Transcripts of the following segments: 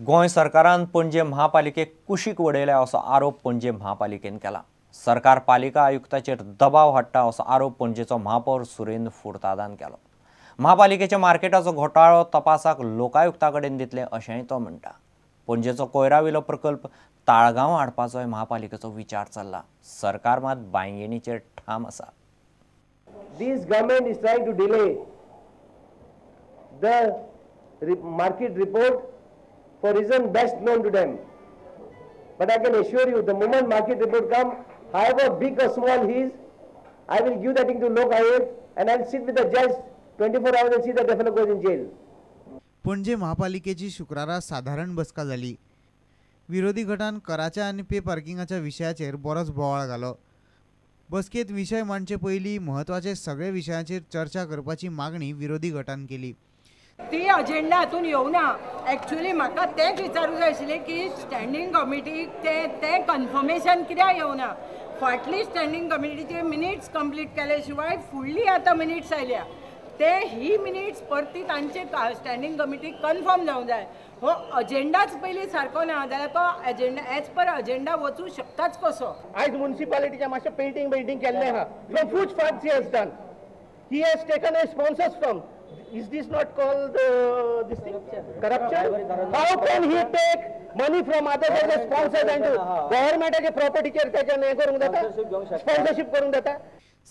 गोंय सरकारान पणजे महापालिकेक कुशीक वडयल्या असो आरोप पणजे महापालिकेन केला. सरकार पालिका आयुक्ताचेर दबाव हाडटा असो आरोप पणजेचो महापौर सुरेंद्र फुर्तादान केलो. महापालिकेच्या मार्केटाचो घोटाळो तपासाक लोकायुक्ता कडेन दितले अशेंय तो म्हणटा. पणजेचो कोयराविलो प्रकल्प ताळगांव हाडपाचोय महापालिकेचो विचार चल्ला. सरकार मात बांयगिणीचेर ठाम आसा. This government is trying to delay the market report for reason best known to them. But I can assure you, the moment market report come, however big or small he is, I will give that thing to Lok Ayog and I will sit with the judge 24 hours and see that the fellow goes in jail. Panaji महापालिकेची शुक्रारा साधारण बसका जाली. विरोधी गटान कराच्या आनी pay पार्किंगाच्या विशयाचेर बरोच बोवाळ घालो. बसकेत विशय मांडचे पयलीं म्हत्वाचे सगळे विशयांचेर चर्चा करपाची मागणी विरोधी गटान केली. ती अजेंडा हातून येवना. एक्चुअली म्हाका तेंच विचारूंक जाय आशिल्लें की स्टँडींग कमिटीक तें कन्फर्मेशन कित्याक येवना. फाटली स्टँडींग कमिटीचे मिनिट्स कंप्लीट केले शिवाय फुडली आतां मिनिट्स आयल्या ते ही मिनिट्स परती तांचे स्टँडींग कमिटीक कन्फर्म जावंक जाय. हो अजेंडाच पयलीं सारको ना जाल्यार तो एजेंडा एज पर अजेंडा वचूं शकताच कसो. आयज म्युनिसिपालिटीचें मातशें पेंटींग बेंटींग केल्लें आहा. From which funds he has done, he has taken a sponsors from. Is this not called this thing? Corruption? How can he take money from others as a sponsor and government property चेर तेच्यान हें करूंक जाता, sponsorship करूंक जाता?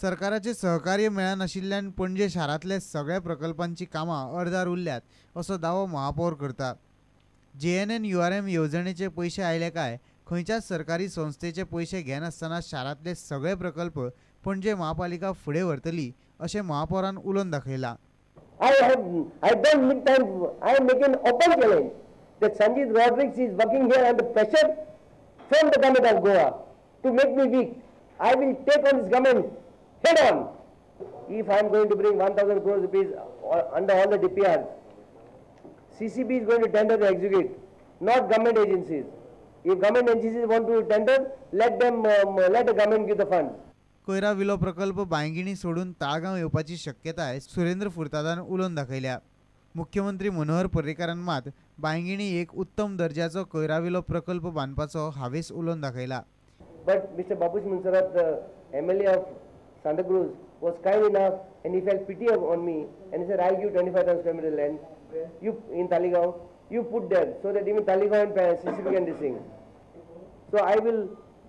सरकाराचे सहकार्य मेळनाशिल्ल्यान पणजे शारांतले सगळ्या प्रकल्पांची कामां अर्दार उरल्यात असो दावो महापौर करता. JNNURM येवजणेचे पयशे आयले काय खंयच्याच सरकारी संस्थेचे पयशे घेनासतना शारांतले सगळे प्रकल्प पणजे महापालिका फुडें व्हरतली अशें महापौरान उलोवन दाखयलां. I don't need time. I am making open challenge that Sanjeev Rodrigues is working here under pressure from the government of Goa to make me weak. I will take on this government head on. If I am going to bring 1,000 crores rupees under all the DPRs, CCB is going to tender to execute, not government agencies. If government agencies want to tender, let them, let the government give the funds. कोयरा विलो प्रकल्प बांयगिणी सोडून ताळगांव येवपाची शक्यताय सुरेंद्र फुर्तादान उलोवन दाखयल्या. मुख्यमंत्री मनोहर पर्रीकारान मात बांयगिणी एक उत्तम दर्जाचो कोयरा विलो प्रकल्प बांदपाचो हावेस उलोवन दाखयला. But Mr. Babush Monserrate, the MLA of Santa Cruz, was kind enough and he felt pity on me and he said, I'll give 25,000 square meter land you in Taligaon, you put there so that even Taligaon and CCB can this thing. So I will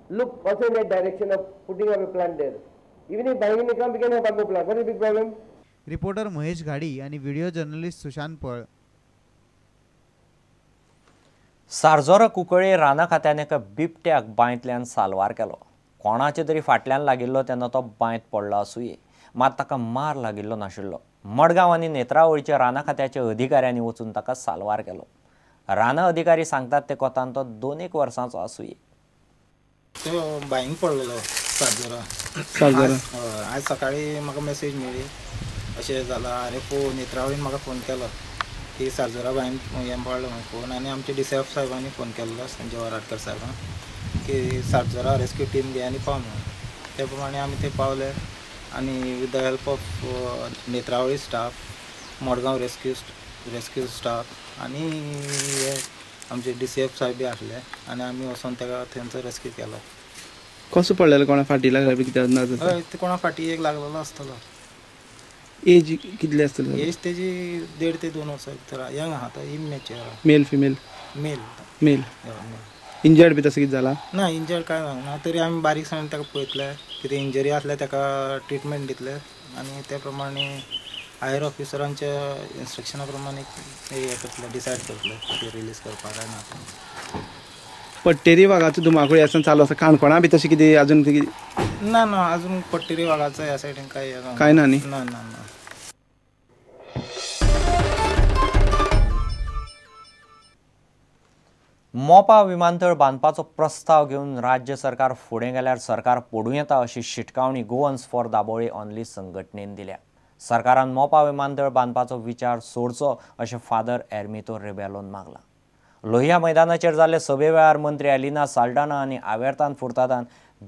look also in that direction of putting up a plant there. Even if Baingini come, we can have one more plant. What is the big problem? Reporter Mahesh Ghadi आणि video journalist Sushant पळ. सारजोरा कुंकळे राना खात्यान एका बिबट्याक बांयतल्यान साल्वार केलो. कोणाचे तरी फाटल्यान लागिल्लो तेन्ना तो बांयत पडलो आसुये, मात ताका मार लागिल्लो नाशिल्लो. मडगांव आनी नेत्रावळीच्या राना खात्याच्या अधिकाऱ्यांनी वचून ताका साल्वार केलो. राना अधिकारी सांगतात ते कोतान तो 2-1 वर्सांचो आसुये. तो बांयक पडलेलो सारजोरा. आज सकाळी म्हाका मेसेज मेळ्ळी अशें जालां. आर एफ ओ नेत्रावळीन म्हाका फोन केलो की सारजोरा बांयन हें पडलो म्हणून फोन, आनी आमचे डी सी एफ साहेबांनी फोन केल्लो, संजय वराडकर साहेबान, की सारजोरा रेस्क्यू टीम घे आनी पाव म्हणून. ते प्रमाणे आमी ते पावले आनी with the help of Netravali staff, Madgaon rescue staff आनी हे आमचे डी सी एफ साहेब बी आसले आनी आमी वचोन ताका थंयसर रेस्क्यू केलो. कसो पडलेलो? कोणा फाटी लागला बी कितें अंदाज? हय, ते कोणा फाटी एक लागलेलो आसतलो. एज कितली आसतली? एज तेजी 1.5 ते 2 वर्सां भितर. यंग आहा तो, immature. Male female? Male. Male. Injured बी तसो कितें जाला? ना, इंजर्ड कांय जावंक ना. तरी आमी बारीकसाणेन ताका पळयतले, कितें इंजरी आसल्यार ताका ट्रिटमेंट दितले आनी ते प्रमाणे हायर ऑफिसरांच्या इन्स्ट्रक्शना प्रमाणे हें करतले, डिसायड करतले कितें रिलीज करपाक काय ना. पट्टेरी वागाचो धुमाकूळ ह्या चालू आसा काणकोणा बी तशें कितें अजून? ना ना, अजून पट्टेरी वागाचो ह्या सायडीन काय काय ना न्ही? ना ना ना. मोपा विमानतळ बांदपाचो प्रस्ताव घेवन राज्य सरकार फुडें गेल्यार सरकार पडूं येता अशी शिटकावणी गोवन्स फॉर दाबोळी ऑनली संघटनेन दिल्या. सरकारान मोपा विमानतळ बांदपाचो विचार सोडचो अशें फादर एर्मितो रेबेलोन मागलां. लोहिया मैदानाचेर जाल्ले सभे वेळार मंत्री एलिना साल्डाना आनी आवेर्तान फुर्तादान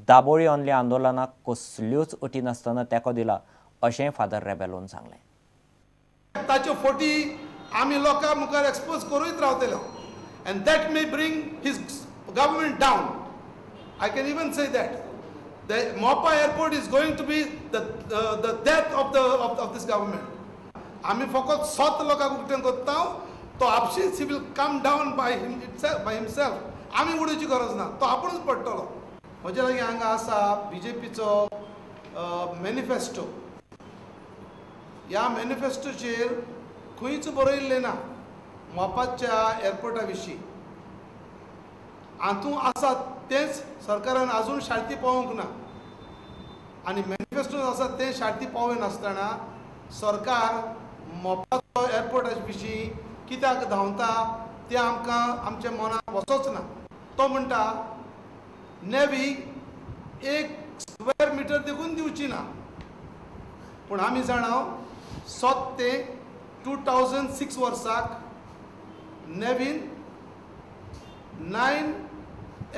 दाबोळी ऑनली आंदोलनाक कसल्योच अटी नासतना तेंको दिला अशें फादर रेबेलोन सांगलें. ताच्यो फटी आमी लोकां मुखार एक्सपोज करूच रावतले. And that may bring his government down. I can even say that. The Mopa airport is going to be the death of this government. आमी फकत सत लोकांक उक्तें करता तो आपशीच he will come down by himself. आमी उडोवची गरज ना, तो आपूणच पडटलो. म्हजे लागीं हांगा आसा बीजेपीचो मॅनिफेस्टो. ह्या मॅनिफेस्टोचेर खंयच बरयल्लें ना मोपाच्या एअरपोर्टा विशीं. हातूंत आसा तेंच सरकारान आजून शार्ती पावोवंक ना आनी मॅनिफेस्टो आसा तें शार्ती पावयनासतना सरकार मोपाचो एअरपोर्टा विशीं कित्याक धांवता तें आमकां आमच्या मनाक वचोच ना. तो म्हणटा नेवी 1 स्क्वेअर मिटर देखून दिवची ना, पूण आमी जाणा सत ते 2006 वर्साक नेवीन 9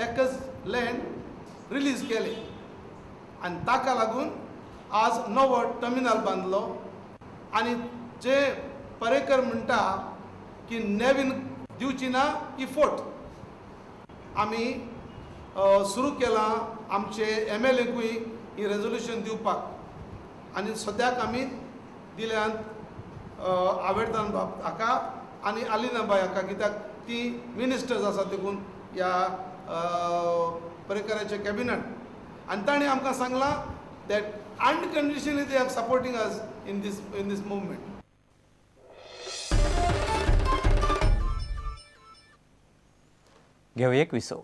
एकर्स लँड रिलीज केले आनी ताका लागून आज नवो टर्मिनल बांदलो. आनी जे पर्रेकर म्हणटा की नेवीन दिवची ना ही फोट. आमी सुरू केलां आमचे MLA ही रेजोल्युशन दिवपाक आनी सद्याक आमी दिल्यान आवेर्तान बाब हाका आनी आलिना बाय हाका, कित्याक ती मिनिस्टर्स आसा देखून ह्या पर्रेकराच्या कॅबिनेट. आनी ताणें आमकां सांगलां that unconditionally they are supporting us in this movement. घेवया एक विसव.